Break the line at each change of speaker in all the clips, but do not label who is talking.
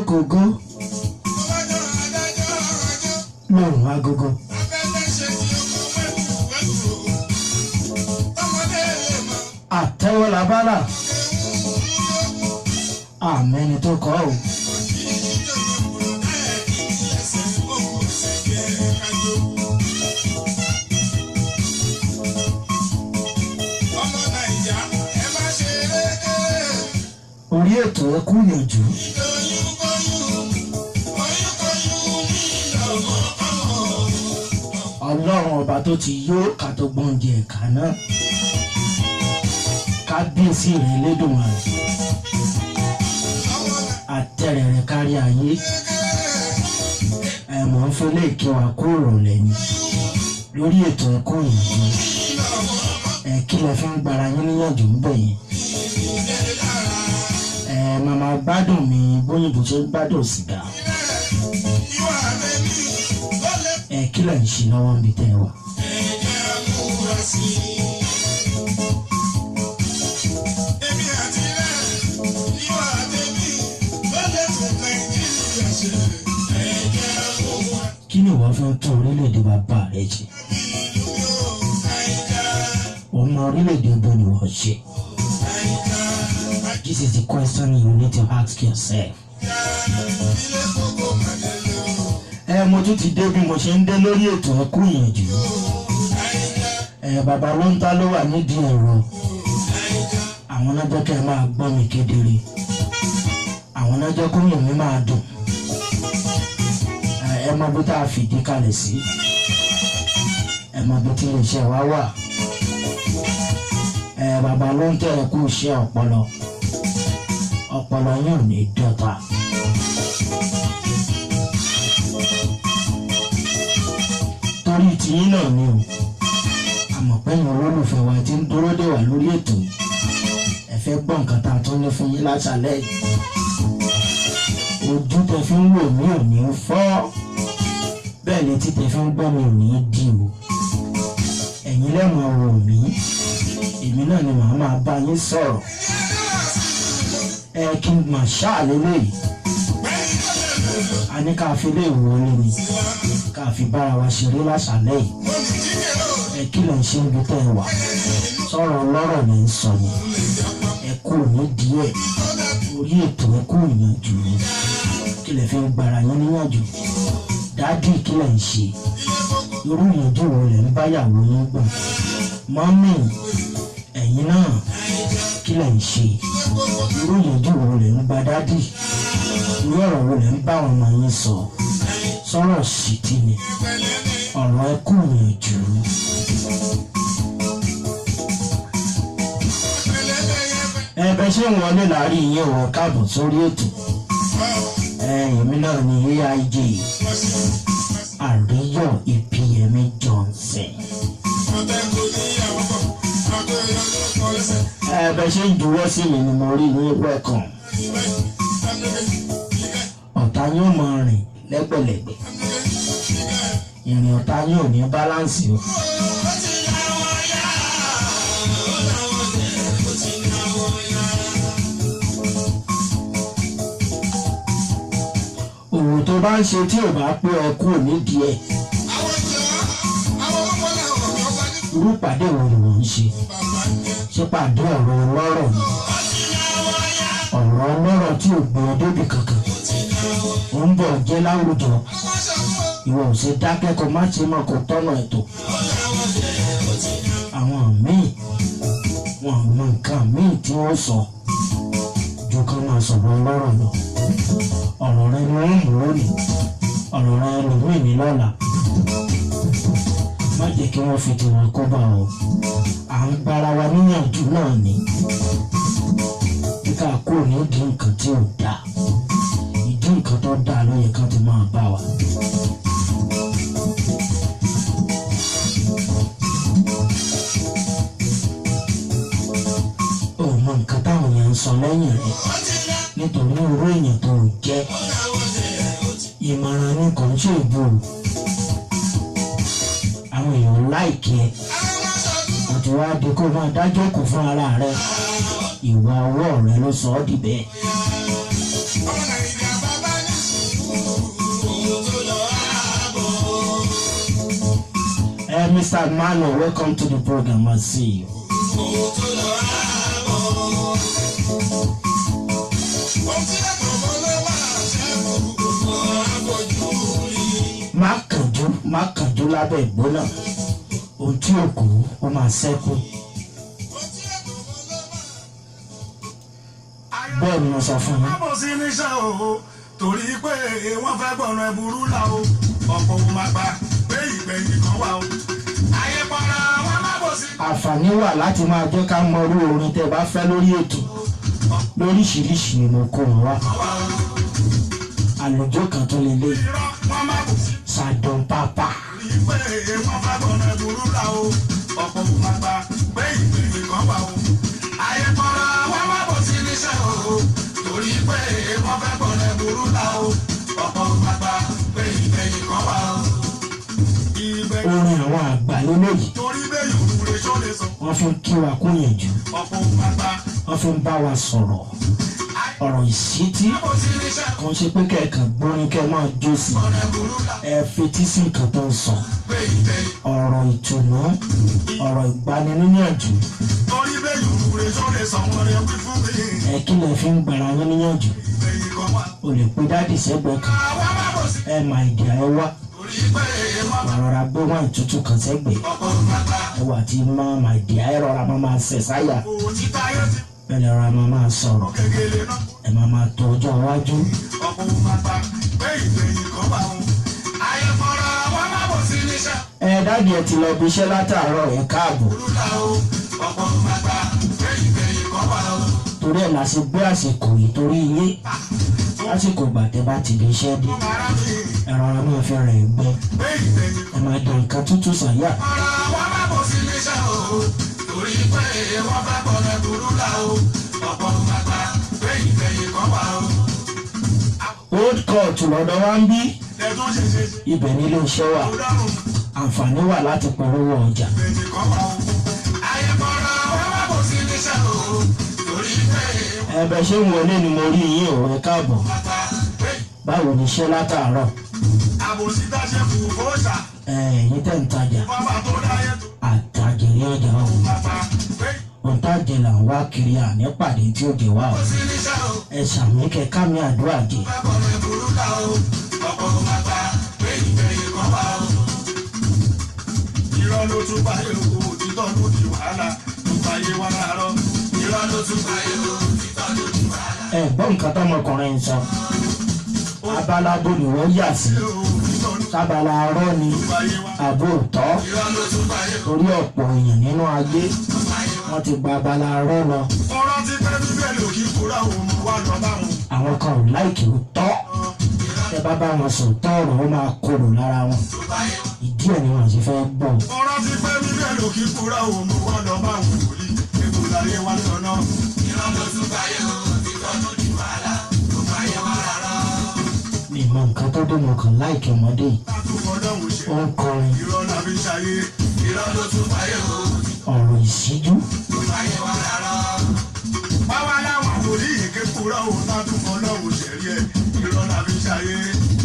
Kògókògó lóhùn agogo. Àtẹ́wọ́lábálà àmẹ́ni tó kọ́ ò. Orí ètò ẹkú yànjú. Ọlọ́run ọba tó ti yó ká tó gbóúnjẹ ẹ̀ka náà. Kábíyèsí rẹ̀ Elédùmarè. Àtẹ̀rẹ̀ rẹ̀ kárí ayé. Ẹ̀mọ̀ ń fẹlẹ́ ìkẹwà kó rọ̀lẹ́ ni. Lórí ètò ẹ̀kú yànjú. Ẹ kí lẹ fi ń gbara yín níyànjú ń bẹ̀ yẹn. Ẹ màmá gbádùn mi bóyìnbó ṣe ń gbádùn sìgá. Ẹ kí lẹ ń ṣe lọ́wọ́ níbi tẹ́ ẹ wà. Kí ni ìwọ fi ń tún orílẹ̀-èdè bàbá rẹ ṣe? Ọmọ orílẹ̀-èdè ibo ni wọ́n ṣe? This is the question you need to ask yourself. Ẹ mo tún ti dé bí mo ṣe ń dé lórí ètò ẹkú ìyànjú. Ẹ bàbá ló ń ta ló wà nídìí ẹ̀rọ. Àwọn náà jẹ́ kẹ́ ẹ máa gbọ́ mi kedere. Àwọn náà jẹ́ kó yàn mí máa dùn. Ẹ mọ bí tá a fìdí kalẹ̀ sí. Ẹ mọ bí tí iléeṣẹ́ wa wà. Ẹ bàbá ló ń tẹ ẹ kú iṣẹ́ ọpọlọ. Ọpọlọ yóò ní dọ́ta. Torí tiyín náà ni o. Àmọ̀pẹ́yìn olólùfẹ́ wa ti ń dúró dè wá lórí ètò yìí. Ẹ fẹ́ gbọ́ nǹkan tá a tún ní fún yín láṣálẹ́ yìí. Ojú tẹ fi ń wò mí ò ní fọ́. Bẹ́ẹ̀ ni tí tẹ fi ń gbọ́ mi ò ní dì o. Ẹ̀yin lẹ́mọ̀ wò mí. Èmi náà ni màá máa bá yín sọ̀rọ̀. Ẹ kí n mà ṣáà lélẹ́yìí. A ní ká fi lè wọlé ni. Ká fi bára wa ṣeré láṣálẹ́ yìí. Ẹ kí lẹ̀ ń ṣe níbi tẹ́ ẹ wà. Sọ̀rọ̀ ọlọ́rọ̀ lẹ̀ ń sọ ni. Ẹ kú ní díẹ̀. Orí ètò ẹ kú ìyànjú. Kí lẹ̀ fi ń gbara yín níyànjú. Dádì kí lẹ̀ ń ṣe. Irú ìyànjú wo lẹ̀ ń báyàwó yín gbà. Mọ́mì ẹ̀yin náà kí lẹ̀ ń ṣe. Irú ìyànjú wo lẹ̀ ń gba dádì. Irú ọ̀rọ̀ wo lẹ̀ ń bá àwọn ọmọ yín sọ. Sọ̀rọ̀ sì ti ni. Ọ̀rọ̀ ẹ kú ìyànjú. Ẹ bẹ ṣé ń wọlé láàrin yín ò káàbọ̀ sórí ètò. Ẹ èmi náà ni AIJ Àríyọ̀ Ìpìyẹmí Johnson. Ẹ bẹ ṣé ń juwọ́ sí mi ni mo rí yín, welcome. Ọ̀tá yóò máa rìn lẹ́gbẹ̀lẹ́gbẹ̀. Ìrìn ọ̀tá yóò ní báláǹsì o. Òwò tó bá ń ṣe tí ò bá pé ẹ kúrò nídìí ẹ̀. Irú ìpàdé wo ni wọ́n ń ṣe? Ṣé pàdé ọ̀rọ̀ ọlọ́rọ̀ ni? Ọ̀rọ̀ ọlọ́rọ̀ tí ò gbé ọ débì kankan. Ó ń bọ̀ jẹ́ láwùjọ. Ìwọ ò ṣe dákẹ́ kó má ṣe mọ̀ kó tọ́nà ètò. Àwọn míì wọn mọ nǹkan míì tí wọ́n sọ ju kán máa sọ̀rọ̀ ọlọ́rọ̀ lọ. Ọ̀rọ̀ rẹ ni wọ́n mú lónìí. Ọ̀rọ̀ rẹ lòmíì ní lọ́la. Má jẹ́ kí wọ́n fi tiwọn kó bá ọ. À ń gbára wa níyànjú náà ni. Kíkà kúrò nídìí nǹkan tí ò dáa. Ìdí nǹkan tó dáa ló yẹ kán ti máa bá wa. Ò mọ nǹkan táwọn èèyàn ń sọ lẹ́yìn rẹ̀ nítorí irú èèyàn tó ń jẹ́. Ìmọ̀ràn ni kò ń ṣe ìbò. Àwọn èèyàn láìkí ẹ. Wọ́n ti wá di kó máa dájọ́ kù fún ara rẹ. Ìwà ọwọ́ rẹ ló sọ ọ́ di bẹ́ẹ̀. Mr. Emmanuel, welcome to the program. I see you.
Ohun tó lọ àbọ̀. Ohun tí ẹ̀kọ́ mọ́ ló máa ṣẹ́kù gbogbo àfojú rí.
Má kánjú, má kánjú lábẹ́ ìgbóná. Ohun tí ò kú, ó máa ṣẹ́kù.
Ohun tí ẹ̀kọ́ mọ́ ló máa.
Bẹ́ẹ̀ ni mo sọ fún yín.
Báwo sí níṣẹ́ o, torí pé wọ́n fẹ́ gbọ̀nà ẹ̀bùrú là o, ọ̀pọ̀ ò máa gbà pé ìgbẹ̀yìn kan wà o. Ayé para wọn má bò sí.
Àǹfààní wà láti máa jẹ́ ká mọ irú orin tẹ́ ẹ bá fẹ́ lórí ètò. Lóríṣiríṣi ni mo kó wọn wá. Àlùjọ kan tó lè lé
Irọ́ wọn má bò sí.
Sadon Papa.
Torí pé wọ́n fẹ́ gbọ̀nà ẹ̀bùrú là o, ọ̀pọ̀ ò máa gbà pé ìgbẹ̀yìn kan wà o. Ayé para wọn má bò sí níṣẹ́ o, torí pé wọ́n fẹ́ gbọ̀nà ẹ̀bùrú là o, ọ̀pọ̀ ò máa gbà pé ìgbẹ̀yìn kan wà o. Ìgbẹ̀yìn
Orin àwọn àgbà lélẹ́yìí.
torí bẹ́ẹ̀ yòówù lè ṣó lè sọ.
Wọ́n fi ń kí wa kú yànjú.
Ọ̀pọ̀ ò máa gbà.
Wọ́n fi ń bá wa sọ̀rọ̀. Ọ̀rọ̀ ìṣítí
Báwo sí níṣẹ́
kò ń ṣe pé kẹ̀kàn gbórin kẹ́ máa jó sí i.
ọ̀nà ẹ̀bùrú là
Ẹ fetí sí nǹkan tó ń sọ.
pé ìgbẹ̀yìn.
Ọ̀rọ̀ ìtùnú, ọ̀rọ̀ ìgbaniníyànjú.
Torí bẹ́ẹ̀ yòówù lè ṣó lè sọ wọn rẹ̀ wí fún mi.
Ẹ kí lẹ fi ń gbara yín níyànjú.
Ìgbẹ̀yìn kan wà.
O lè pe dádì sẹ́gbẹ̀ẹ́ kan.
Àwa má bò sí.
Ẹ máa ìdí ẹ wá.
Torí pé wọ́n
Wà rọra gbé wáìn tútù kan sẹ́gbẹ̀ẹ́.
ọ̀pọ̀ ò máa gbà.
Ẹ wà tí máa máa ìdí ẹ rọra máa máa sẹ̀ sáyà.
Òtítọ́ ayé ti
Bẹ́ẹ̀ lẹ rọra máa máa sọ̀rọ̀.
kékeré náà.
Ẹ máa máa tó ọjọ́ iwájú.
Ọ̀pọ̀ ò máa gbà pé ìgbẹ̀yìn kan wà o. Ayé fọ́ra wọn má bò sí níṣẹ́.
Ẹ dádì ẹ ti lọ bí iṣẹ́ látàárọ̀, ẹ káàbọ̀.
Burú là o. Ọ̀pọ̀ ò máa gbà pé ìgbẹ̀yìn kan wà o.
Torí ẹ̀ la ṣe gbé àsìkò yìí torí yín. Lásìkò ìgbà tẹ́ bá ti di iṣẹ́ dé.
Mo máa rá mi
Ẹ rọra máa fi rìn gbẹ.
pé ìgbẹ̀yìn
Ẹ máa da nǹkan tútù sáyà.
Ọ̀rọ̀ wọn má bò sí níṣẹ́ o, torí pé wọ́n fẹ́ gbọ́nà burú là o, ọ̀pọ̀ ò máa gbà pé ìgbẹ̀yìn kan wà o.
Old court lọ́dọ̀ wa ń bí.
Ẹ̀dùn ṣe ṣe ṣe
Ibẹ̀ nílé iṣẹ́ wà.
ọlọ́run
Àǹfààní wà láti polówó ọjà.
ìgbẹ̀yìn kan wà o. Ayé fọ́ra wọn má bò sí níṣẹ́ o, torí pé
Ẹ̀bẹ̀ ṣé ń wọlé ni mo rí yín o, ẹ káàbọ̀.
wọ́n gbà pé
Báwo ni iṣẹ́ látàárọ̀?
àbòsí dáṣẹ́ fún fóòṣà
Ẹ ẹ̀yin tẹ́ ń tajà.
bàbá tó dáyé tó
Àtàjèrè ọjà o.
bàbá pé
Ohun tá jẹ là ń wá kiri àní pàdé tí ó jẹ wá o.
bò sí níṣẹ́ o,
Ẹ ṣàmì kẹ kámi àdúrà jẹ.
fẹ́ gbọ́nà burú là o, ọ̀pọ̀ ò máa gbà pé ìgbẹ̀yìn kan wà o. Irọ́ ló tún báyé o, òtítọ́ ló di wàhálà, tó báyé wá rárọ́. Irọ́ ló tún báyé o, òtítọ́ ló di wàhálà.
Ẹ gbọ́ nǹkan tọmọkùnrin ń sọ. Abala bo ni wọ́n yà sí.
Òtítọ́ ló
Sábala arọ́ ni
tún báyé wá.
àbò òtọ́.
Irọ́ ló tún báyé o,
Torí ọ̀pọ̀ èèyàn nínú ayé
báyé wá.
wọ́n ti gba abala arọ́ lọ.
Mo rántí pé Bíbélì ò kí kúrò òun mú wá lọ báwọn.
Àwọn kan ò láìkì òótọ́. Tẹ bá bá wọn sọ òótọ́ ọ̀rọ̀ ó máa korò lára wọn. Ìdí ẹ̀ ni wọ́n sì fẹ́ gbọ́.
Mo rántí pé Bíbélì ò kí kúrò òun mú wá lọ báwọn wòlíì. Èkó láyé wá lọ́nà. Irọ́ ló tún báyé o, òtítọ́ ló di wàhálà, tó báyé wá rárá.
Mi mọ nǹkan tó dé, mo kàn láìkì ọmọdé yìí.
Látúkọ̀ lọ́hùn ṣe.
Ó ń kọrin
Irọ́ la fi ṣayé. Irọ́ ló tún báyé o,
ọ̀rọ̀ ìṣíjú.
tó báyé wá rárá. Báwa láwọn wòlíì èké kúrò òun látúkọ̀ lọ́hùn ṣẹ̀rí ẹ̀. Irọ́ la fi ṣayé.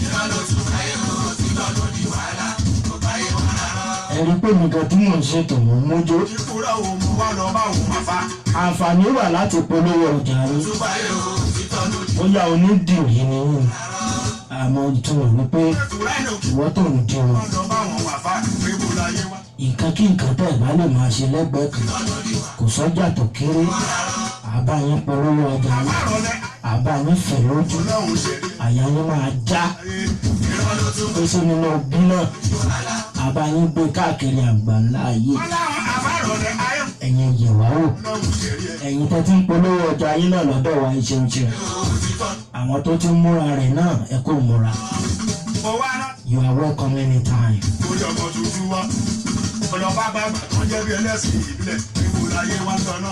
Irọ́ ló tún báyé o, òtítọ́ ló di wàhálà, tó báyé wá rárá.
Ẹ rí pé mi gan tí mò ń ṣètò mò ń mójó.
Kíkúrò òun mú wá lọ bá òun máa fa.
Àǹfààní wà láti polówó ọjà yín.
Tún báyé o, òtítọ́ ló di
Bóyá onídìrí ni yín. Àmọ́ ìtumọ̀ ni pé
kúrẹ́ ní òkè
ìwọ tó ń dirun.
wá lọ bá wọn wà fa. Pébù láyé wá.
Nǹkan kí nǹkan tẹ̀ bá lè máa ṣe lẹ́gbẹ̀ẹ́ kan. Kò sọ́jà tó kéré. Àbá yín polówó ọjà yín.
Àbárọ̀lẹ̀
Àbá yín fẹ̀ lójú.
ọlọ́run ṣẹ̀rí
Àyà yín máa já.
ayé. Irọ́ ló tún
Pèsè nínú òbí náà. Àbá yín gbé káàkiri àgbáńlá ayé.
Ọlọ́run àbárọ̀lẹ̀ ayé.
Ẹ̀yin yẹ̀wá wò.
Ọlọ́run ṣẹ̀rí ẹ̀.
Ẹ̀yin tẹ́ ti ń polówó ọjà yín náà lọ́dọ̀ wa ṣeun ṣeun.
Òtítọ́
Àwọn tó ti ń múra rẹ̀ náà ẹ kò múra.
mo wá náà.
You are welcome anytime.
Torí ọmọ tuntun wá. Ọlọ́ba bàgbà tó jẹ́ bí ẹlẹ́sìn ìbílẹ̀. Pébù láyé wá lọ́nà.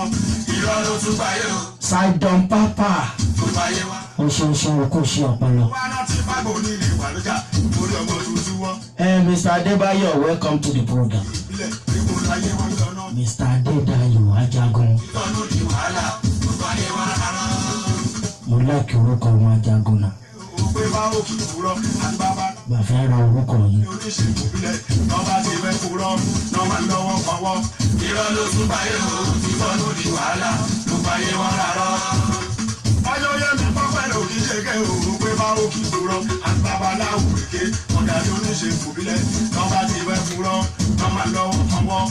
Irọ́ ló tún báyé o,
Sidon Papa.
tó báyé wá.
Ó ṣeun ṣeun kó ṣe ọpọlọ.
Wá rántí bágbó nílé wà lọ́jà. Torí ọmọ tuntun wá.
Ẹ Mr. Adébáyọ̀, welcome to the program.
Ìbílẹ̀ pébù láyé wá lọ́nà.
Mr. Adédayọ̀ Ajagun.
Ìtọ́nú di wàhálà, tó báyé wá rárá.
Mo láìkí orúkọ wọn Ajagun náà.
Ó pé bá òkè kúrọ́ àti bàbá.
Gbà fẹ́ ra orúkọ yìí.
Oníṣègùn ìbílẹ̀ tọ́ bá ti fẹ́ purọ́ náà máa lọ́wọ́ pọ̀wọ́. Irọ́ ló tún báyé o, títọ́ ló di wàhálà ló báyé wọn rárá. Ọjọ́ yẹn mi pọ́pẹ́ ló kí ṣe kẹ́ òun pé bá ó kì í purọ́ àti babaláwo èké ọ̀dàdé oníṣègùn ìbílẹ̀ tọ́ bá ti fẹ́ purọ́ náà máa lọ́wọ́ pọ̀wọ́.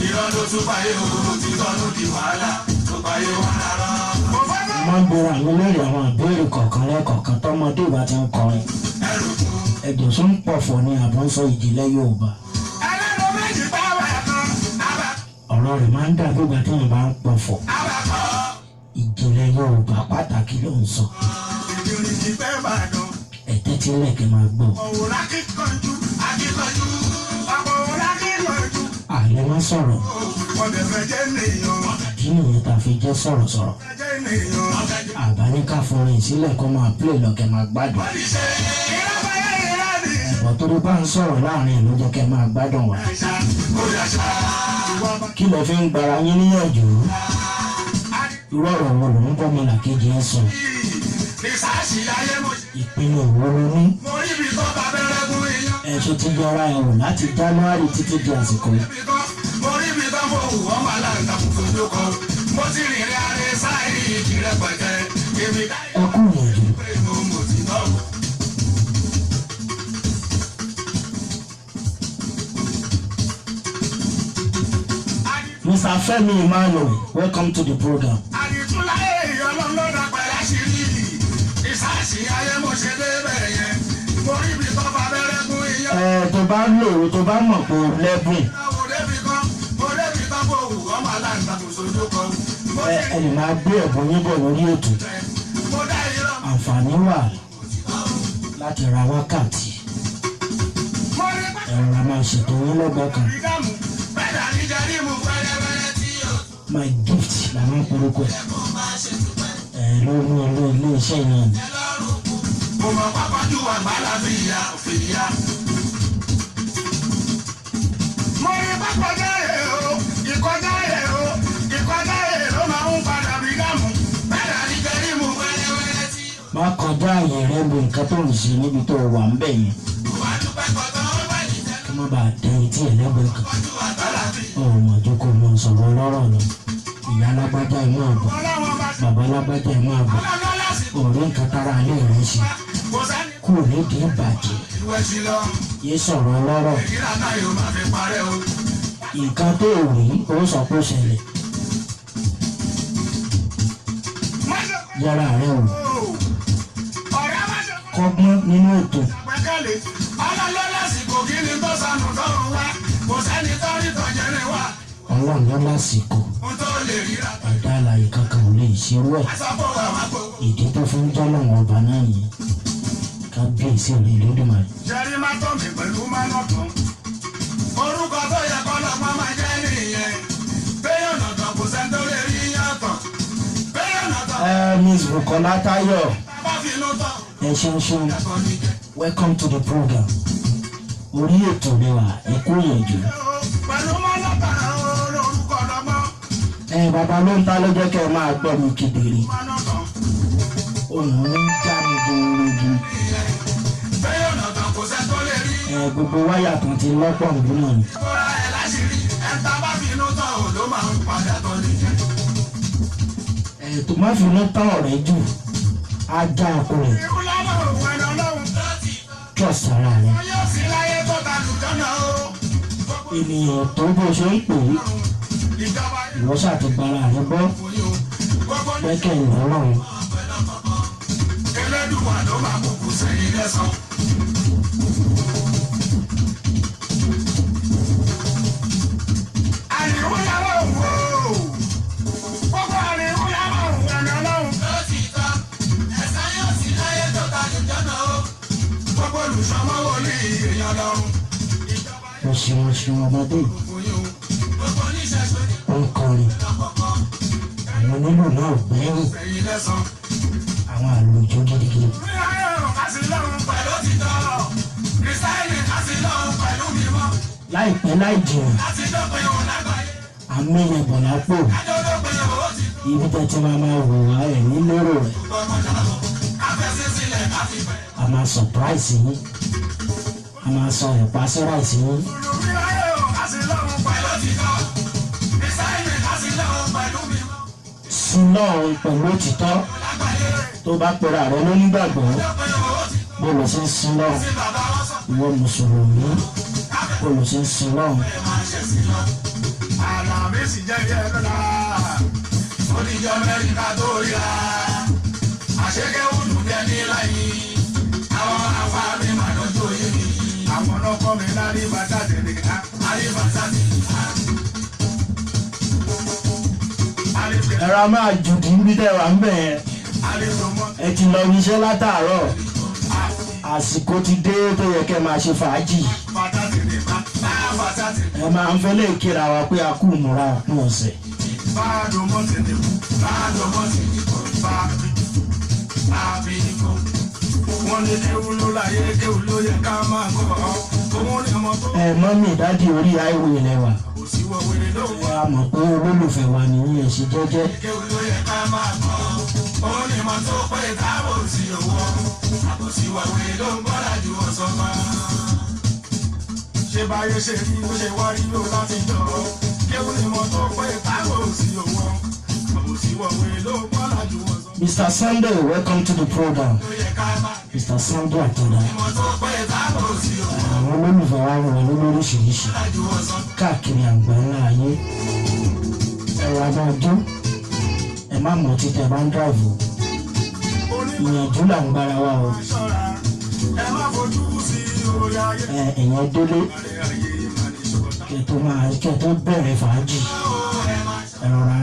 Irọ́ ló tún báyé o, títọ́ ló di wàhálà ló báyé wọn rárá. Mo fẹ́
Mo máa ń bèrè àwọn léèrè àwọn ìbéèrè kọ̀ọ̀kan lẹ́ẹ̀kọ̀ọ̀kan tọ́mọdé ìbá ti ń kọrin.
ẹrù kún.
Ẹ̀jọ̀ sọ ń pọ̀fọ̀ ni àbọ̀ ń sọ ìjìnlẹ̀ Yorùbá.
Ẹlẹ́nu méjì bá wà kan, àbá
Ọ̀rọ̀ rẹ̀ máa ń dàbí ìgbà téèyàn bá ń pọ̀fọ̀.
àbá kọ́.
Ìjìnlẹ̀ Yorùbá pàtàkì ló ń sọ.
Ìgbìrìjì fẹ́ bàdàn.
Ẹ tẹ́tí lẹ̀ kẹ́ máa gbọ́.
Òwúrọ̀ akíkanjú, akíkanjú, ọ̀pọ̀ òwúrọ̀ akíkanjú.
Àlẹ́ má sọ̀rọ̀.
Ọ̀dẹ̀ fẹ́ jẹ́ ènìyàn,
Ìdí nìyẹn tá a fi jẹ́ sọ̀rọ̀sọ̀rọ̀.
fẹ́ jẹ́ ènìyàn.
Àbá ní ká forin sílẹ̀ kó máa play lọ kẹ́ máa gbádùn.
Ìṣe ìrábáyé ìrádìí.
Ẹ̀bọ̀ tó bá ń sọ̀rọ̀ láàrin ẹ̀ ló jẹ́ kẹ́ máa gbádùn wa.
Àṣà kò yàṣà. Ìwà bá
Kí lẹ fi ń gbara yín níyànjú? Irú ọ̀rọ̀ wo ló ń bọ́ mi làkejì ẹ̀ sọ?
ní sáàsì ayé mo ṣe.
Ìpinnu wo ló ní?
Mo rí ibi tó bá bẹ̀rẹ̀ gún iyán.
Ẹ̀sùn ti yọra ẹ̀ wò láti January títí di àsìkò yìí.
Ibi kan, mo rí ibi tó fò wù ọmọ aláǹtakùn fojú kan. Mo ti rìnrìn arẹ sáì ìjì rẹpẹtẹ. Ibi káyọ̀
Ẹ kú ìyànjú.
pé mo mọ̀ sí náà.
Mr. Femi Emmanuel, welcome to the program.
Àdìtúláyé ìyọlọ́lọ́dà pẹ̀lú àṣírí. Ìsáàsì ayé mo ṣe débẹ̀ yẹn. Mo rí ibi tó fa abẹ́rẹ́ gún iyán.
Ẹ tó bá lòrò tó bá mọ̀ pé o lẹ́bùn,
Mo débi kan, mo débi kan fò wù ọmọ aláǹtakùn sojú kan. Mo
ẹ
ti
ẹ lè máa gbé ẹ̀bùn yín bọ̀ lórí ètò.
rìn mo dá irọ́.
Àǹfààní wà láti ra wákàtí.
Mo rí pátá
Ẹ̀rọ la máa ṣètò yín lọ́gbọ̀n kan.
ìdáàmú. Bẹ́ẹ̀ ni jẹ́rí mu wẹ́rẹ́wẹ́rẹ́ tí yóò
My gift làwọn ń porúkọ ẹ̀.
kó máa ṣe dúpẹ́.
Ẹ ló mú ilé ilé iṣẹ́ yẹn ni.
Lọ́rùn kù. Mo mọ̀ pápájú àgbàlá fìyà fìyà. Mo rí pápájá rẹ̀ o, ìkọjá rẹ̀ o, ìkọjá rẹ̀ ló máa ń padà bí dàmú. Bẹ́ẹ̀ ni jẹ́rí mu wẹ́rẹ́wẹ́rẹ́ tí
Má kọjá àyè rẹ lu nǹkan tó ń ṣe níbi tó wà ń bẹ̀ yẹn.
wà dúpẹ́ kọ̀tàn ó bá yìí jẹ́
Kí má bàa tẹ etí ẹ̀ lẹ́gbẹ̀ẹ́ kan.
lọ́jú àgbàlá fìyà.
Ọ̀rọ̀ mọ̀jú kò mọ̀ sọ̀rọ̀ ọlọ́rọ̀ lọ. Ìyá alágbájá ẹ̀ máa bọ̀.
Ọlọ́wọ́n bá ṣe
Bàbá alágbájá ẹ̀ máa bọ̀.
ọlọ́lọ́ lásìkò
Ọ̀rẹ́ nǹkan tára ilé rẹ̀ ṣe.
kò sẹ́ni
Kúrò nídìí ìbàjẹ́.
ìwé sí lọ.
Yé sọ̀rọ̀ ọlọ́rọ̀.
Ìrírá náà yóò máa fi parẹ́ o.
Nǹkan tó rí ó sọ pé ó ṣẹlẹ̀.
Má ṣe
Yára rẹ o.
kó ọ̀rẹ́ má ṣe kó.
Kọ́gbọ́n nínú ètò.
Gbẹ́kẹ̀lé ọlọ́lọ́ lásìkò kí ni tó sọnù tọrùn wá kò sẹ́ni tó rí tọ̀jẹ́ ní wá
Ọlọ́run ló lásìkò.
ohun tó lè ríra
Ẹ̀dá alààyè kankan ò lè ṣerú ẹ̀.
aṣọ́pọ̀ wà wá gbowó.
Ìdí tó fi ń jọ́lọ́run ọba náà nìyẹn. Kábíyèsí rẹ̀ Olódùmarè.
Jẹ́rí má tọ̀ mí pẹ̀lú má nà tán. Orúkọ tó yẹ kọ́ lọ́pọ̀ máa jẹ́ nìyẹn. Béèyàn nàtàn kò sẹ́ni tó lè rí yàtọ̀. Béèyàn nàtàn
Ẹ Miss Bukola Tayo,
bá fi inú tọ̀
ẹ ṣeun ṣeun.
yàtọ̀ nìjẹ́.
Welcome to the program. Orí ètò rẹ wà, ẹ kú ìyànjú.
Pẹ̀lú má nà tán lórúkọ lọ́mọ
Ẹ bàbá ló ń ta ló jẹ́ kẹ́ ẹ máa gbọ́ mi kedere.
má nà tán.
Ohùn mi ń já mi gúnrégún.
Béèyàn nàtàn kò sẹ́ni tó lè rí
Ẹ gbogbo wáyà kan ti lọ́pọ̀ nbú náà ni.
kóra ẹ̀ láṣìírí. Ẹ̀ta bá fi inú tọ̀ ò ló máa ń padà tọ̀ nìjẹ́.
Ẹ tó má fi inú tán ọ̀rẹ́ jù, á já ọkùnrin.
Irú lọ́mọ òun ẹni ọlọ́run.
Trust ara rẹ.
Wọ́n yóò sí láyé tó ta lùjọ́nà o.
Ènìyàn tó bó ṣe ń pè é,
Ìjọba
ìwọ ṣáà ti gbára rẹ gbọ́.
yóò gbogbo ní
Gbẹ́kẹ̀lé Ọlọ́run.
Ẹlẹ́dùwà ló máa kúkú sẹ́yìn lẹ́sàn. Àríwú yàrá òun o. Gbogbo àríwú yàrá òun ẹni ọlọ́run. Ló ti tọ́, ẹ̀sán yóò sí láyé tó ta lùjọ́nà o. Gbogbo olùsọmọ wòlíì èèyàn lọ́run. Ìjọba
Mo ṣeun ṣeun ọmọdé yìí.
yóò yóò. Gbogbo oníṣẹ́ ní
Ó ń kọrin.
lọ́kọ̀ọ̀kan.
Àwọn onílù náà gbẹ́yìn.
Sẹ́yìn lẹ́sàn.
Àwọn àlùjọ gidigidi. Láìpẹ́ láì jìnnà, àmì ẹ̀bọ̀n lápò. Ibi tẹ́ ti máa máa wò wá ẹ̀ ní lérò rẹ̀. A máa surprise yín. A máa sọ ẹ̀pà sí ráìsì yín. Sin lọ́run pẹ̀lú òtítọ́. Tó bá pera rẹ lónígbàgbọ́, bó lọ sí ń sin lọ́run. Ìwọ mùsùlùmí, bó lọ sí ń sin lọ́run.
Àlàmísì jẹ́ ilé lọ́la, oníjọ́ mẹ́rin ká tó ríra. Àṣekẹ́ wùdù bí ẹni láyé, àwọn afáàmì mà lójú òye mi. Àwọn ọlọ́kọ́ mi lárí bàtà tẹ̀lé ká, lárí bàtà tẹ̀lé ká.
Ẹ̀rọ a máa jùdí níbi tẹ́ wà ń bẹ̀ yẹn.
Àlejò mọ́
Ẹ ti lọ ibi iṣẹ́ látàárọ̀. Àsìkò ti dé tó yẹ kẹ́ máa ṣe fàájì.
bàtà tẹ̀lé bá, bá bàtà tẹ̀lé.
Ẹ máa ń fẹ́ lè kíra wa pé a kú ìmúra òpin ọ̀sẹ̀.
Bá a dùn mọ́ tẹ̀lé kú, bá a dùn mọ́ tẹ̀lé kú, bá a bí kú. Wọ́n ní kéwú ló láyé, kéwú ló yẹ ká máa kọ́. Òun ni ọmọ tó
Ẹ mọ́mì dádì orí highway lẹ́wà.
kò sí wọ wèrè ló
Ẹ a mọ̀ pé olólùfẹ́ wa nìyí, ẹ ṣe jẹ́jẹ́.
Kéwú ló yẹ ká máa kọ́. Òun ni ọmọ tó pé táwọn ò sí owó. Àbòsí wọ wèrè ló ń bọ́lá ju ọ̀sán mọ́. Ṣé báyé ṣe rí bó ṣe wá rí ló láti jọ? Kéwú ni ọmọ tó pé táwọn ò sí owó. Àbòsí wọ wèrè ló ń bọ́lá ju ọ̀sán mọ́.
Mr. Sunday, welcome to the program.
Ló yẹ ká máa
Mr. Sunday Àtọ̀dá.
ọmọ tó pé táwọn ò sí owó.
Àwọn olólùfẹ́ wa wọlé lóríṣiríṣi
Ju ọ̀sán
káàkiri àgbáńlá ayé. Ẹ wá máa jó. Ẹ má mọ̀ títẹ̀ bá ń dráìvù. Ìyànjú là ń gbára wa o.
ṣọ́ra, ẹ má fojú sí orí ayé.
Ẹ ẹ̀yàn délé
Ayé máa ní ṣọ́ta.
kẹ́ tó máa kẹ́ tó bẹ̀rẹ̀ fàájì. Ẹ rọra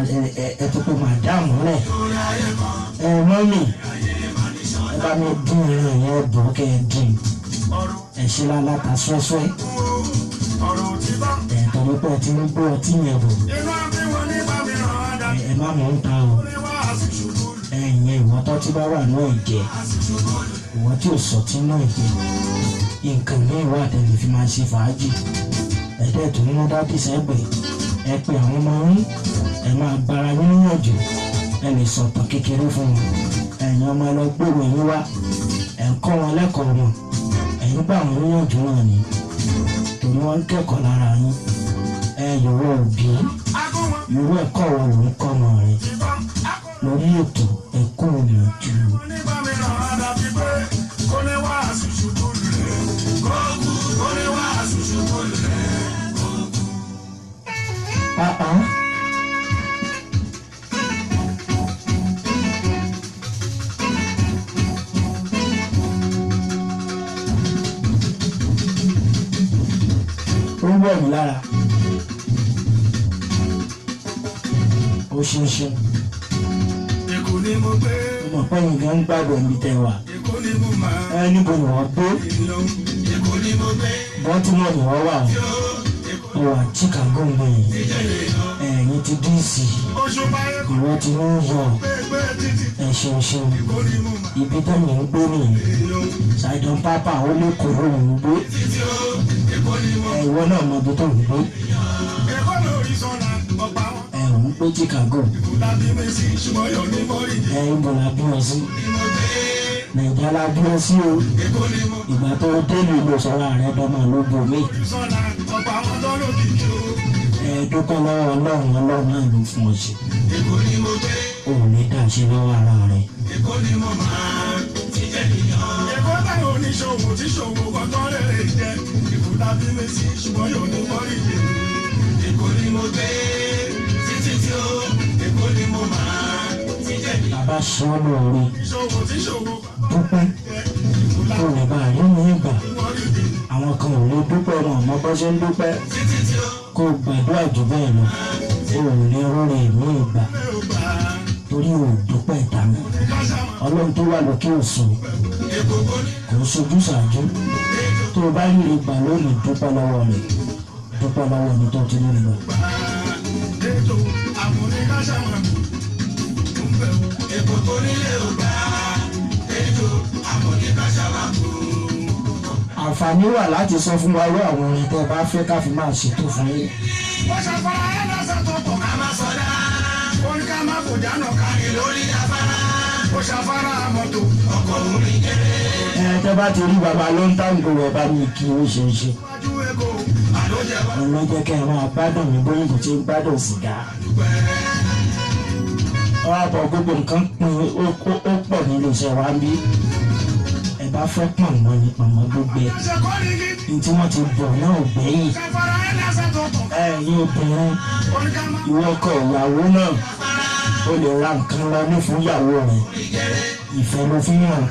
ẹ tó pé màdáàmù lẹ̀. Ẹ mọ́mì, ẹ bá mi dín ẹran yẹn bọ̀ kẹ́ ẹ dín.
Ọ̀rọ̀
Ẹ ṣe láláta sọ́sọ́.
ọ̀rọ̀ òtítọ́.
Ẹ torí pé ẹ ti ń gbé ọtí yẹn bọ̀.
Inú bí wọn nípa mi ràn án dá.
Ẹ má mọ̀ ń ta o.
Ní wá àṣìṣubú
Ẹ̀yìn ìwọ tó ti bá wà náà jẹ, ìwọ tí ò sọtí náà jẹ, nǹkan míì wà tẹ̀lé fi máa ṣe fàájì. Ẹ̀dẹ́ tó ń mú dádì sẹ́gbẹ̀ẹ́, ẹ pe àwọn ọmọ yín, ẹ máa gbára yín níyànjú, ẹ lè sọ̀tàn kékeré fún wọn. Ẹ̀yin ọmọ ẹ lọ gbèrò yín wá, ẹ̀ ń kọ́ wọn lẹ́kọ̀ọ́ wọn, ẹ̀yin gbà wọn níyànjú náà ni, torí wọ́n ń kẹ́kọ̀ọ́ lára yín. Ẹ yòówó òbí,
Akó wọn
irú ẹ̀kọ́ wo ló ń kọ́ ọmọ rẹ
ti tán. Akó
lórí ètò ẹ̀kọ́ ìyànjú?
wọn nípa mi ràn án dá bíi pé kó ní wá àṣìṣubú lulẹ̀. Kó kú kó ní wá àṣìṣubú lulẹ̀.
Ah ah. Ó wọ̀ mí lára. Ó ṣeé ṣe.
Èkó ni mo gbé,
Mo mọ̀ pé nǹkan ń gbàgbọ́ níbi tẹ́ wà.
Èkó ni mo máa.
Ẹ níbo ni wọ́n gbé?
Ènìyàn Èkó ni mo gbé.
Baltimore ni wọ́n wà. Ó wà Chicago ń bẹ̀yìn. Ẹ̀yin ti DC,
Oṣù báyé kò
ìwọ ti New York.
gbé gbé títí.
Ẹ ṣeun ṣeun.
Èkó ni mo máa.
Ibi tẹ́yìn ń gbé nìyí.
Ènìyàn
Ṣàìdán pápá ó lè kóró òun gbé.
títí o. Èkó ni mo.
Ẹ ìwọ náà mọ ibi tó ń gbé.
Èkó lórí sọ́la ọ̀pá wọn.
Ẹ ò ń gbé Chicago.
Èkó lábí mi sí ṣùgbọ́n yóò ní mọ́rí.
Ẹ ibo la bí wọn sí.
Ni mo gbé.
Nàìjíríà la bí wọn sí o.
Èkó ni mo.
Ìgbà tó délùú ló sọ̀rọ̀ ààrẹ dọ́mọ lógo mi.
Sọ́la ọ̀pá wọn tó lókìkí o.
Ẹ dúpẹ́ lọ́wọ́ Ọlọ́run, Ọlọ́run náà ló fún ọ ṣe.
Èkó ni mo gbé.
O ò ní dá ṣe lọ́wọ́ ara rẹ.
Èkó ni mo máa ti jẹ́ nìyàn. Èkó táwọn oníṣòwò tí ṣòwò kọ̀ọ̀kan lè jẹ. Èkó lábí mi sí ṣùgbọ́n yóò ní mọ́rí. Èkó ni mo gbé títí tí ó. Èkó ni mo máa ti jẹ́ nìyàn.
Bàbá ṣe ọ́ lóore,
Ìṣòwò tí ṣòwò
dúpẹ́
jẹ. Èkó
kó
lábí
lè bá rí mi gbà.
mọ́rí.
Àwọn kan ò lè dúpẹ́ wọn àmọ́ bọ́ ṣe ń dúpẹ́.
Títí tí ó.
Kó o gbàdúrà jù bẹ́ẹ̀ lọ. O ò lè rọrùn ìmí ìgbà
Mi ò gbà á.
torí o ò dúpẹ́ ìdáná.
Ní ká ṣàmà.
Ọlọ́run tó wà lókè òsùn
Èkó kò ní.
kò ń sojú ṣáájú. Tó o bá ríre gbà lónìí, dúpẹ́ lọ́wọ́ rẹ̀. Dúpẹ́ lọ́wọ́ ẹni tó ti ríre gbà.
Gbà á. Ètò àwọn oníkáṣàmà. Ń bẹ̀ wò. Èkó tó nílé ò gbà á. Ètò àwọn oníkáṣàmà kú.
Àǹfààní wà láti sọ fún wa irú àwọn orin tẹ́ ẹ bá fẹ́ ká fi máa ṣètò fún yín.
Wọ́n ṣàfara ẹ̀ lọ́sẹ̀ tó pọ̀ ká má sọdá. Ó ní ká má fòjá nà kárí lórí afárá. Ó ṣàfárá mọ́tò. Ọkọ̀ orin kéré.
Ẹ tẹ́ bá ti rí baba ló ń tàǹgò rẹ̀ bá mi kí ó ṣe é ṣe.
Wájú Èkó. Àlójẹ wá
Òun ló jẹ́ kẹ́ ẹ máa gbádùn mi bóyá kò ṣe ń gbádùn sìgá.
dúpẹ́.
Wọ́n á bọ̀ gbogbo nǹkan pin ó pọ̀ nílé iṣẹ́ wa ń bí. Ẹ bá fẹ́ pọ̀nmọ́ ni pọ̀nmọ́ gbogbo ẹ̀.
Ṣé kọ́ ni kí
Ní tí wọ́n ti bọ̀ náà ò gbẹ́yìn.
ṣàfárá ẹ̀ lásán tó tọ̀.
Ẹ̀yin obìnrin,
Oníkàmá.
ìwọ ọkọ ìyàwó náà, o lè ra nǹkan lọ ní fún ìyàwó rẹ̀. Ìfẹ́ ló fi hàn.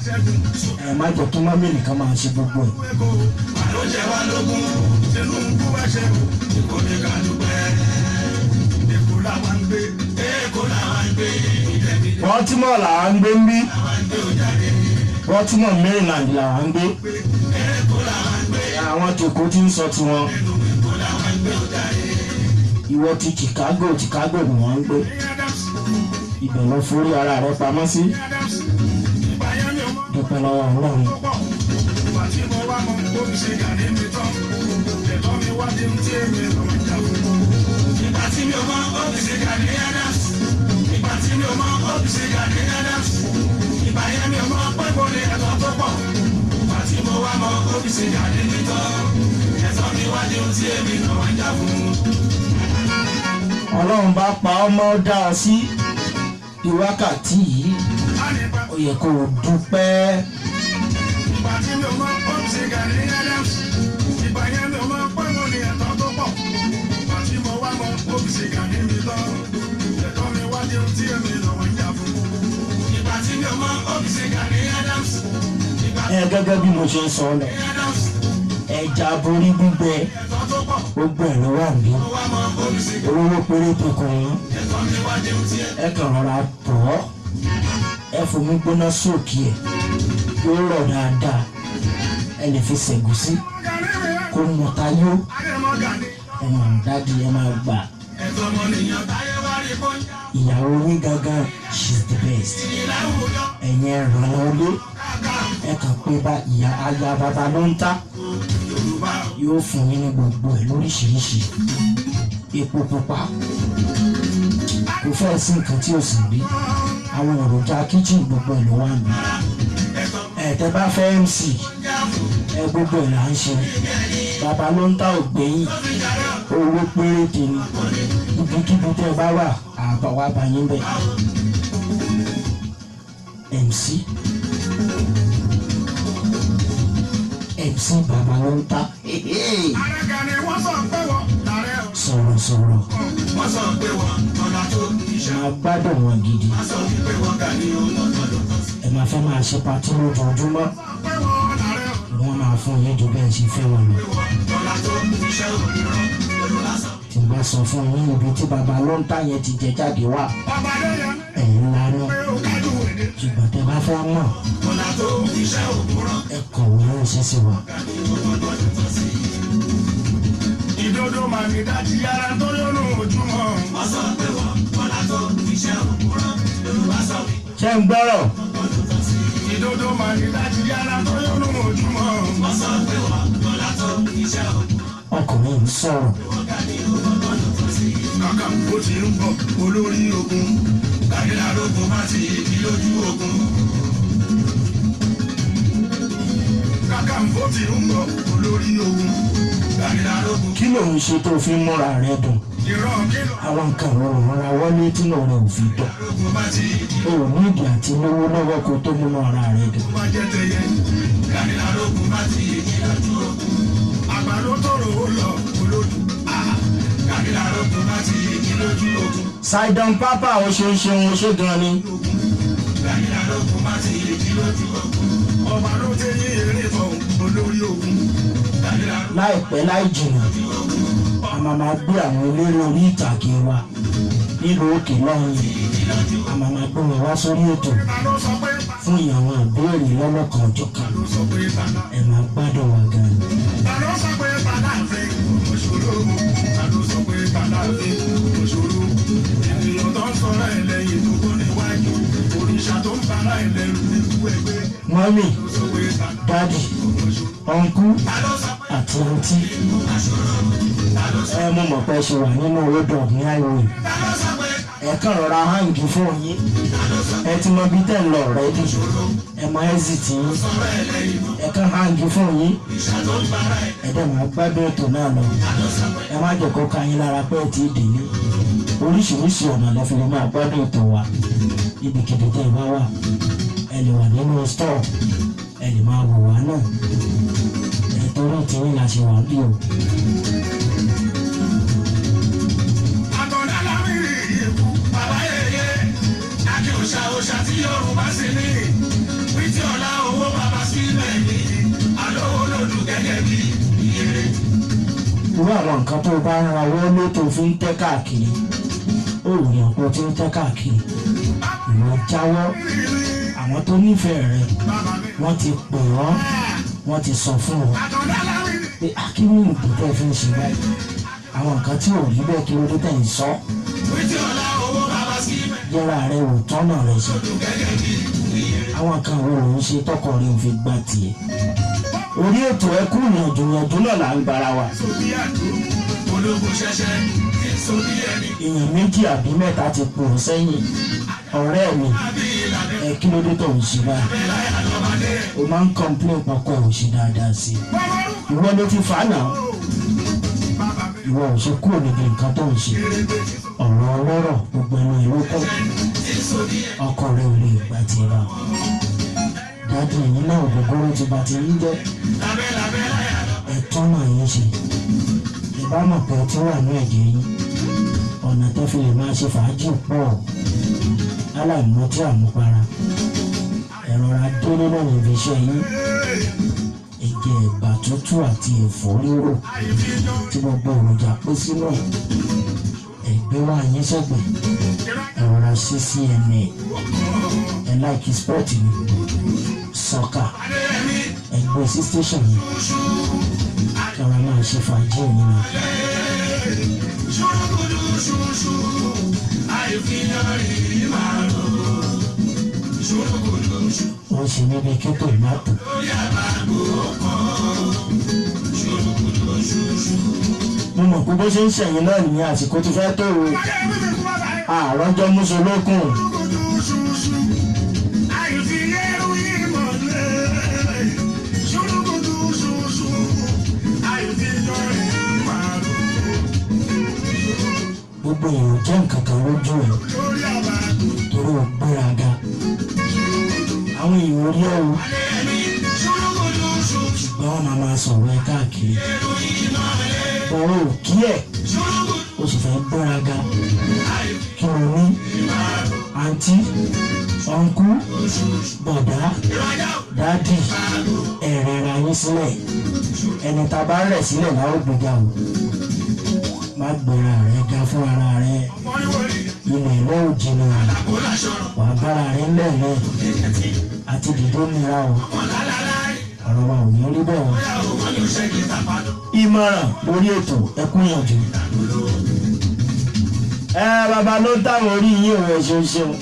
Ẹ má jẹ́ kí mọ́mí nìkan máa ṣe gbogbo ẹ̀.
Èkó. Àlójẹ wá lógún. Tinubu wá ṣe o. Èkó ní ká dúpẹ́. Èkó làwa ń gbé. Èkó làwa ń gbé. Ìdẹ́bi
Baltimore là ń gbé ń bí.
làwa ń gbé òjáde.
Baltimore, Maryland là ń gbé.
Èkó làwa ń gbé.
Àwọn tòkó ti ń sọ tiwọn.
Èkó làwa ń gbé òjáde.
Ìwọ ti Chicago, Chicago ni wọ́n ń gbé.
Adams.
Ibẹ̀ lọ forí ara rẹ pamọ́ sí.
Adams. Ìgbà yẹn mi ò mọ̀.
Dúpẹ́ lọ́wọ́ Ọlọ́run.
Tó pọ̀. Ìgbà tí mo wá mọ ó fi ṣe gàdé mi tán. Ẹ̀tọ́ mi wá di ohun tí èmi lọ máa jà fún. Ìgbà tí mi ò mọ ó fi ṣe gàdé Adams. Ìgbà tí mi ò mọ ó fi ṣe gàdé Adams. Ìgbà yẹn mi ò mọ pé mo ní ẹ̀tọ́ tó pọ̀. Ìgbà tí mo wá mọ ó fi ṣe gàdé mi tán. Ẹ̀tọ́ mi wá di ohun tí èmi lọ máa jà fún.
Ọlọ́run bá pa ọmọ dá ọ sí di wákàtí yìí.
A ní pa
Ó yẹ kó o dúpẹ́.
Ìgbà tí mi ò mọ ó fi ṣe gàdé Adams. Ìgbà yẹn mi ò mọ pé mo ní ẹ̀tọ́ tó pọ̀. Ìgbà tí mo wá mọ ó fi ṣe gàdé mi tán. Ẹ̀tọ́ mi wá di ohun tí èmi lọ máa jà fún. Ìgbà tí mi ò mọ ó fi ṣe gàdé Adams. Ìgbà
Ẹ gẹ́gẹ́ bí mo ṣe ń sọ lọ.
Adams.
Ẹja borí gbígbẹ
Ẹ̀tọ́ tó pọ̀.
gbogbo ẹ̀ ló wà níbí.
Mo wá mọ ó fi ṣe gàdé.
Olówó péréte kan yín.
Ẹ̀tọ́ mi wá di ohun tí
Ẹ kàn rọra tọ̀ ọ́. Ẹ fomi gbóná sóòkì ẹ̀. Yóò rọ̀ dáadáa. Ẹ lè fi ṣẹ̀gúsí
Gàdé mi rẹ̀.
kó mọ̀ta yó.
Adémọ̀ gàdé.
Ẹ máa dádì, ẹ máa gbà.
Ẹ̀tọ́ ọmọnìyàn táyé wá rí kọ́ńjà.
Ìyàwó yín gangan, she's the best.
Ìlàwùjọ
Ẹ̀yin ẹ ràn án lé.
kàkà
Ẹ kàn pé bá ìyá aya bàbá ló ń ta.
Yorùbá.
Yóò fún yín ní gbogbo ẹ̀ lóríṣiríṣi. Epo pupa. Kò fẹ́ sí nǹkan tí ò sì rí. Àwọn èròjà kitchen gbogbo ẹ̀ ló wà níbí.
Ẹ̀tọ́
Ẹ tẹ́ bá fẹ́ MC,
jà fún.
ẹ gbogbo ẹ̀ là ń ṣe. Bàbá ló ń ta ògbẹ́yìn. Owó péréte ni. Ibikíbi tẹ́ ẹ bá wà, àbá wa bá yín bẹ̀. MC MC bàbá ló ń ta.
Àrẹ́gà ni wọ́n sọ pé wọ́n làárẹ̀
Sọ̀rọ̀ sọ̀rọ̀.
wọ́n sọ pé wọ́n ọ̀nà tó
Ẹ
iṣẹ́.
máa gbádùn wọn gidi.
Wọ́n sọ wípé wọ́n gà ní ọ̀nà tó lọ.
Ẹ máa fẹ́ máa ṣe patí lójoojúmọ́.
Pé wọ́n làárẹ̀
Wọ́n máa fún yín ju bẹ́ẹ̀ ṣe fẹ́ wọn lọ.
ọ̀nà tó iṣẹ́ òmíràn Yorùbá sọ.
Tí n bá sọ fún yín ibi tí bàbá ló ń tà yẹn ti jẹ jáde wá,
Ọba lóye
ẹ̀ ńlá náà.
pé ó kájú èdè.
Ṣùgbọ́n tẹ bá fẹ́ mọ̀,
Ọ̀nà tó iṣẹ́ òmíràn
ẹ kọ̀wé ránṣẹ́ sí wa.
gà ní ọ̀nà tó lọ sí. Ìdodo màmí dájí ara tó yọnu ojúmọ́. Wọ́n sọ pé wọ́n ọ̀nà tó iṣẹ́ òmíràn Yorùbá sọ wípé.
Ṣé ń gbọ́rọ̀?
Ìdodo màmí dájí ara tó yọnu ojúmọ́. Wọ́n sọ pé wọ́n ọ̀nà tó iṣẹ́ òmíràn.
Ọkùnrin ń sọ̀rọ̀.
Kàkà bó ti ń bọ̀ olórí ogun. Kàdílà rogun má ti di lójú ogun. Kàkà bó ti ń bọ̀ olórí ogun. Kàdílà rogun.
Kí ló ń ṣe tó fi ń múra rẹ dùn?
Ìran kìlọ̀
Àwọn nǹkan ìrọ̀rùn rọra wọlé tí náà rẹ ò fi dùn.
rogun má ti di
O ò ní ìdí àti lówó lọ́wọ́ kó tó múnú ara rẹ dùn.
bá jẹ́ tẹyẹ. Kàdílà rogun má ti di lójú ogun. Àgbà ló tọrọ ó lọ olójú. Kàdílà rogun má ti di lójú ogun.
Sidon Papa, ó ṣe ń ṣeun, ó ṣe gan ni.
Kàdílà rogun má ti di lójú ogun. Ọba ló tẹ yín eré fọ̀hún olórí ogun. Kàdílà
Láìpẹ́ láì jìnnà, a máa máa gbé àwọn eléré orí ìtàgé wa nílùú òkè lọ́hùn yìí. A máa máa gbé wọn wá sórí ètò
ta ló sọ pé
fún ìyàwó ìbéèrè lọ́lọ́kan ọ̀jọ̀kan.
ló sọ pé tàlá.
Ẹ máa gbádùn wa gan ni.
Ta ló sọ pé tàlá fi òṣòro? Ta ló sọ pé tàlá fi òṣòro? Ènìyàn tó ń sọ̀rọ̀ ẹ̀ lẹ́yìn tó kọ́ níwájú. Òrìṣà tó ń bara ẹ̀ lẹ́rù nínú ẹgbẹ́.
Mọ́mì,
Ta ló sọ pé tàlá
dádì,
òṣòro?
ọ̀nkú
Ta ló sọ pé
àti àǹtí.
òṣòro? Ta ló sọ
Ẹ mú mọ̀ pé ẹ ṣe wà nínú road ní highway.
ta ló sọ pé
Ẹ kàn rọra hang fún yín. Ẹ ti mọ bí tẹ́ ń lọ already. Ẹ mọ exit yín. Ẹ kàn hang fún yín. Ẹ dẹ̀ máa gbádùn ètò náà lọ. Ẹ má jẹ́ kó ka yín lára pé ẹ ti délé. Oríṣiríṣi ọ̀nà lẹ fi lè máa gbádùn ètò wa. Ibikíbi tẹ́ ẹ bá wà, ẹ lè wà nínú store, ẹ lè máa wò wá náà. Ẹ torí tiyín la ṣe wà bí o.
Àtọ̀dá lámìrì ìkú bàbá yèyé. Akí òòṣà òòṣà tí Yorùbá sì ní. Wítí ọ̀la owó bàbá sí mẹ́yìn. Alówó lòdù gẹ́gẹ́ bí ìyèrè.
Irú àwọn nǹkan tó bá ń ra owó ló tó fi ń tẹ́ káàkiri, ó rìn ọ̀pọ̀ tí ń tẹ́ káàkiri. Ìwọ jáwọ́. Àwọn tó nífẹ̀ẹ́ rẹ, wọ́n ti pè ọ́, wọ́n ti sọ fún ọ
Àtọ̀dá lámìrì.
pé akíní ìdí tẹ́ fi ń ṣe báyìí, àwọn nǹkan tí ò rí bẹ́ẹ̀, kí ló dé tẹ̀ ń sọ?
Wítí ọ̀la owó bàbá sí mẹ́yìn.
Yẹra rẹ wò, tọ́nà rẹ ṣe.
Gẹ́gẹ́ bí ìyèrè.
Àwọn kan wo ló ń ṣe tọkọ rẹ ò fi gbà tiẹ̀? Orí ètò ẹkú ìyànjú yànjú náà là ń gbára wa.
Sóbí àdó, ológun ṣẹṣẹ, tí sóbí ẹni.
Èèyàn méjì àbí mẹ́ta ti pò ó sẹ́yìn. Ọ̀rẹ́ mi,
Àbí ìlànà
ẹ kí ló dé tó ń ṣe báyìí?
láyà lọ́mọdé.
O máa ń complain pọkọ ò ṣe dáadáa sí i. Ìwọ ló ti fà á náà.
Bàbá mi
Ìwọ ò ṣe kúrò níbi nǹkan tó ń ṣe. Ọ̀rọ̀ ọlọ́rọ̀ gbogbo ẹnu ìlú kọ́.
tí sóbí ẹni.
Ọkọ rẹ ò lè gbà tiẹ̀ bá. Dájú ẹ̀yin náà, ògógóró ti bà ti yín jẹ́.
Lábẹ́ lábẹ́ láyà lọ.
Ẹ̀tọ́ náà yín ṣe. Ẹ bá mọ̀ pé ọtí wà ní ẹ̀jẹ̀ yín. Ọ̀nà tó fi lè máa ṣe fàájì pọ̀. Aláìmọtí àmupara. Ẹ rọra délé lẹ́yìn ibi iṣẹ́ yín. Ẹ̀jẹ̀ ẹ̀bà tútù àti ẹ̀fọ́ rírò tí gbogbo èròjà pé sínú ẹ̀. Ẹ̀gbẹ́ wà yín sẹ́gbẹ̀ẹ́. Ẹ rọra sí CNN. Ẹ like sport ni. Soccer. Ẹgbẹ́ sí station yìí. Kí ọ̀rọ̀ máa ṣe fàájì yín náà.
Ṣúrúgùdù ṣúṣú, àìfihàn rí máa lò. Ṣúrúgùdù ṣú,
Wọ́n ṣe níbi kétò ìmátò.
lórí àbágbó kan. Ṣúrúgùdù ṣúṣú.
Mo mọ̀ pé bó ṣe ń ṣẹ̀yìn náà nìyẹn, àsìkò ti fẹ́ tó o. Àròjọ mùsùlùkùn.
Ṣúrúgùdù ṣúṣú, àìfihàn rí mọ̀lẹ́. Ṣúrúgùdù ṣúṣú, àìfihàn rí máa lò.
Gbogbo èèyàn jẹ́ nǹkan kan lójú ẹ̀
Lórí àbágbó.
torí o gbéraga. Àwọn èèyàn orí ẹ̀ o,
Ṣúrúgùdù ṣúṣú,
ṣùgbọ́n wọ́n máa máa sọ̀rọ̀ ẹ káàkiri. Bọ̀rọ̀ ò kí ẹ̀,
ṣúrúgùdù
o sì fẹ́ gbéraga. Kí o ní àǹtí, ọ̀nkú, bọ̀dá, dádì, ẹ̀rẹ̀ ra yín sílẹ̀. Ẹni tá a bá rẹ̀ sílẹ̀ la ó gbéga o. Má gbéra rẹ ga fún ara rẹ. Ilẹ̀ ilẹ̀ ò jìnnà. Wàá bára rẹ ńlẹ̀lẹ̀. Àti dìde nira o. Ọ̀rọ̀ wa ò ní rí bẹ́ẹ̀ o. Ìmọ̀ràn lórí ètò ẹkún yànjú. Ẹ bàbá ló ń táwọn orí yín ò, ẹ ṣeun ṣeun.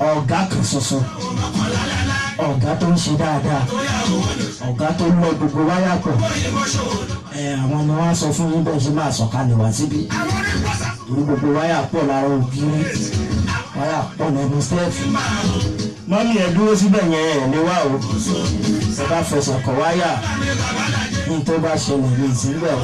Ọ̀gá kan ṣoṣo, ọ̀gá tó ń ṣe dáadáa, ọ̀gá tó lọ gbogbo wáyà pọ̀. Ẹ àwọn ni wọ́n á sọ fún yín bẹ́ẹ̀ ṣe máa sọ̀kalẹ̀ wá síbí. Torí gbogbo wáyà pọ̀ lára ògiri, wáyà pọ̀ lẹ́nu stẹ́ẹ̀fù. Mọ́mí, ẹ dúró síbẹ̀ yẹn, ẹ̀ lé wá o. Ẹ bá fẹsẹ̀ kọ̀ wáyà, ní tó bá ṣẹlẹ̀ ní ìsínbẹ̀ o.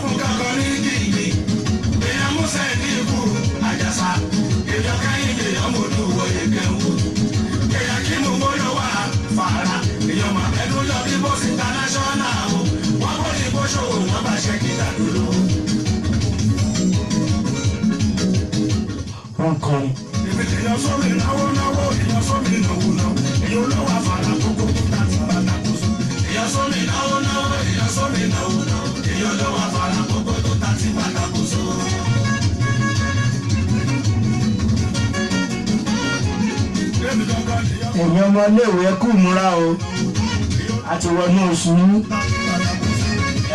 Wọ́n ń kọrin.
Èèyàn sómi náwó náwó, èèyàn sómi náwó náwó, èèyàn olówó àfàlà kókó tó ta ti bàtà kó so. Èèyàn sómi náwó náwó, èèyàn sómi náwó náwó, èèyàn olówó àfàlà kókó tó ta ti bàtà kó so. Èmi gangan lèèyàn
Ẹ̀yin ọmọléèwé, ẹ kú múra o. A ti wọnú oṣù yín.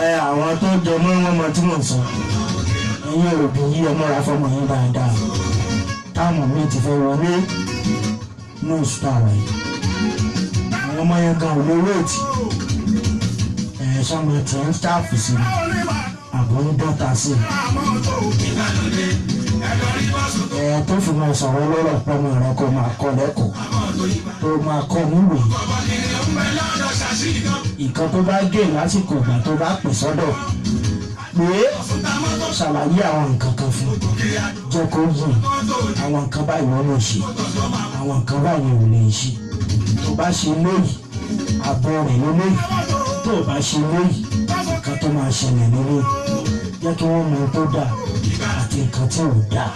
Ẹ àwọn tó jẹ mọ́ wọn mọ tí mò ń sọ. Ẹ̀yin òbí yí ọmọ ra fọmọ yín dáadáa. Táàmù mi ti fẹ́ wọlé ní oṣù táwa yìí. Àwọn Àwọn ọmọ yẹn gan ò lè wéètì. Ẹ̀ sọ́mọ tí ń ṣáàfù sí i, àbọ̀ ń dọ́ta sí i. Ẹ̀ tó fi máa sọ̀rọ̀ lọ́rọ̀ pọ́nmọ rẹ kó máa kọ́ lẹ́kọ̀ọ́ tó máa kọ́ níwèé. Nǹkan tó bá gé lásìkò ìgbà tó bá pè sọ́dọ̀ pé ṣàlàyé àwọn nǹkan kan fún un, jẹ́ kó yìn àwọn nǹkan báyìí wọ́n lè ṣe, àwọn nǹkan báyìí ò lè ṣe. Tó bá ṣe léyìí, àbọ̀ rẹ̀ ló léyìí. Tó bá ṣe léyìí, nǹkan tó máa ṣẹlẹ̀ lélẹ̀. Jẹ́ kí wọ́n mọ ohun tó dáa àti nǹkan tí ò dáa.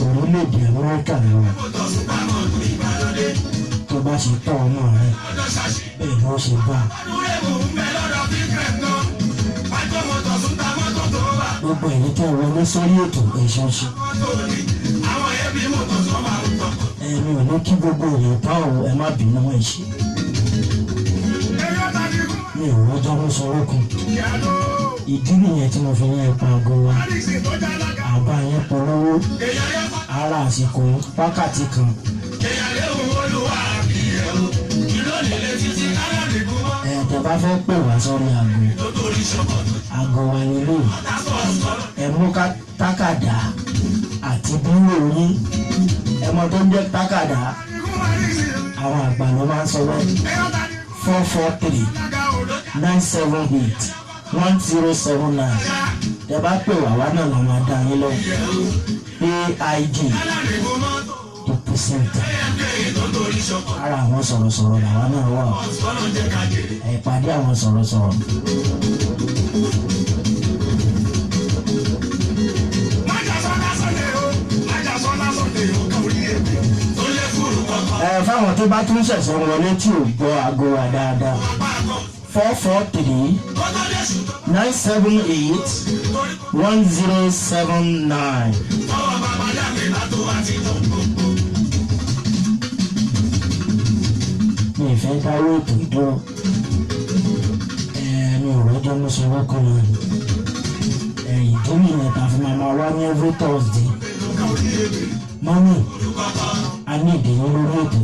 Orílẹ̀-èdè Amẹ́ríkà ló wà. Tó bá ṣe tọ́ ọmọ rẹ, bẹ́ẹ̀ ni wọ́n ṣe bá a. Gbogbo ẹ̀yin tẹ́ wọlé sórí ètò, ẹ̀ṣẹ̀ ṣe. Ẹ̀mi ò ní kí gbogbo èèyàn tán o, ẹ má bínú, ẹ ṣe. Mi ò rọ́jọ́ mú sọ́rọ́kùn. Ìdí nìyẹn tí mo fi ní ẹ̀pà aago wa. Àbá yẹn polówó ara àsìkò wákàtí kan. Ẹ̀ tẹ́ bá fẹ́ pè wá sórí aago, aago wa nílò. Ẹ mú tákàdá àti bírò yín. Ẹ mọ tó ń jẹ́ tákàdá, àwọn àgbà ló máa ń sọ bẹ́ẹ̀. 443-978-1079. Tẹ́ bá pè wá, wá náà la máa dá yín lọ. AIG the presenter. Ara àwọn sọ̀rọ̀sọ̀rọ̀ làwa náà wà. Ẹ pàdé àwọn sọ̀rọ̀sọ̀rọ̀. Ẹ fáwọn tó bá tún ṣẹ̀ṣẹ̀ wọlé tí ò gbọ́ aago wa dáadáa, 443-978-1079. Mi ì fẹ́ dáwọ́ ètò ìdúró. Ẹ mi ò rọ́jọ́ mú sọ wọ́kọ̀ náà ni. Ẹ ìdí nìyẹn tá a fi máa máa wá ní every Thursday. Mọ́mí, a ní ìdíyín lórí ètò.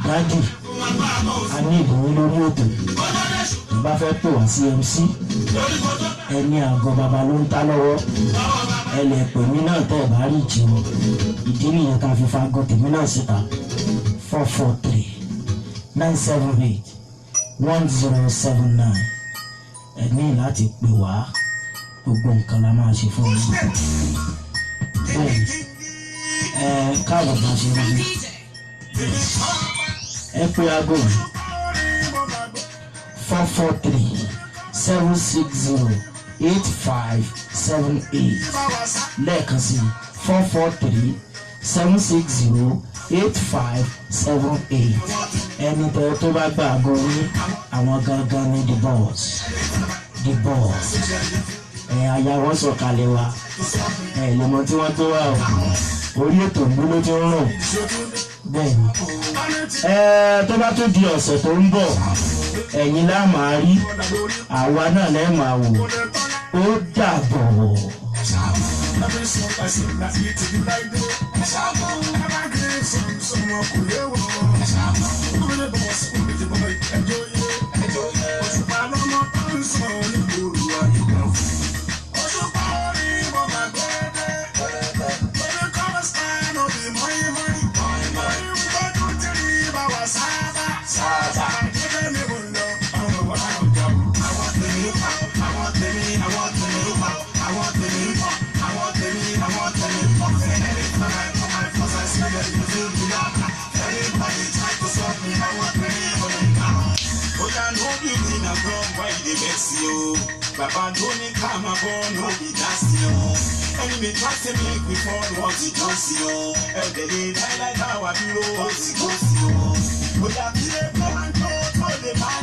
Dádì, a ní ìdíyín lórí ètò. Ẹ bá fẹ́ pè wá sí MC, ẹ ní àgọ́ bàbá ló ń ta lọ́wọ́. Ẹ lè pè mí náà tẹ́ ẹ bá rí ìjì wọn. Ìdí nìyẹn tá a fi fa àgọ́ tèmi náà síta. 443-978-1079. Ẹ ní láti pè wá, gbogbo nǹkan la máa ṣe fún yín. Bẹ́ẹ̀ni, ẹ káàbọ̀ bá ṣe rí. Ẹ pé aago yìí, 443-760-8578. Lẹ́ẹ̀kan sí, 443-760-8578. Ẹni tẹ tó bá gba aago yín, àwọn gangan ní the boss, the boss. Ẹ aya wọn sọ̀kalẹ̀ wa, ẹ lè mọ tí wọ́n tó wà o. Orí ètò ìlú ló ti ń rùn. Bẹ́ẹ̀ ni. Ẹ tó bá tún di ọ̀sẹ̀ tó ń bọ̀, ẹ̀yin lá máa rí, àwa náà lẹ́ máa wò. Ó dàbọ̀.
Every song I sing, na it you like do. Evergreen song, someone could hear. Who the boss, who the boy, enjoy you. Òṣùpá lọ́mọ tó ń sọ nígboro ayé kan. Òṣùpá orí mo máa gbẹ́dẹ́. Lórí kọ́mọ star no be mọ́ínmọ́ín. Ìtọ́jú tí rí bá wà sábà. Àdébẹ̀ mi ò lọ, ọ̀rọ̀ wà lọ́jà. Àwọn tèmi pa, àwọn tèmi, àwọn tèmi pa, àwọn tèmi pa, àwọn tèmi, àwọn tèmi pa. Anytime I come, I first I see them, you feel me now. Anybody try to stop me, àwọn tèmi ò lè kà. Oya no be me na God why you dey vex you? Baba no ní ká máa bọ́, no be that you. Enemy try say make we fall, wọ́n ti kó sí o. Ẹ̀jẹ̀ lè láíláí bá wa dúró, ó ti kó sí o. Oya kí lè kó máa ń tó tó lè máa